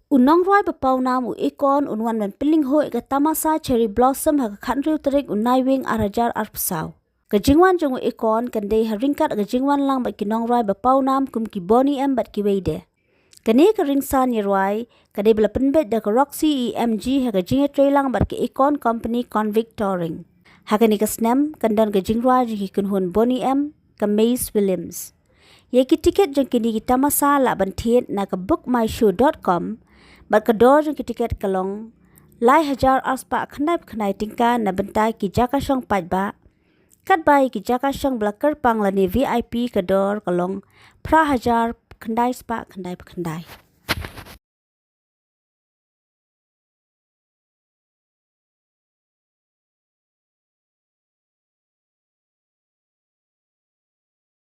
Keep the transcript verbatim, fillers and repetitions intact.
U nongrwai ba pawnam u Akon un wan ban pynlyngngoh ïa ka tamasa Cherry Blossom ha ka khathynriew tarik u Naiwieng ar hajar arphew saw. Ka jingwan jong u Akon kan dei ha ryngkat ka jingwan lang bad ki nongrwai ba pawnam kum ki Boney M bad kiwei de. Kane ka rynsan ïarwai ka dei ba la pynbeit da ka Roxy E M G ha ka jingïatreilang bad ka Akon Company Convict Touring. Ha kane ka snem kan don ka jingrwai jong ki kynhun Boney M, ka Maisie Williams. Ïa ki tiket jong kine ki tamasa lah ban thied na ka book my show dot com bad ka dor jong ki tiket ka long lai hajar arspah khyndai phew khyndai tyngka na bynta ki jaka shong paidbah. Katba ïa ki jaka shong ba la kyrpang lane V I P ka dor ka long phra hajar khyndai spah khyndai phew khyndai.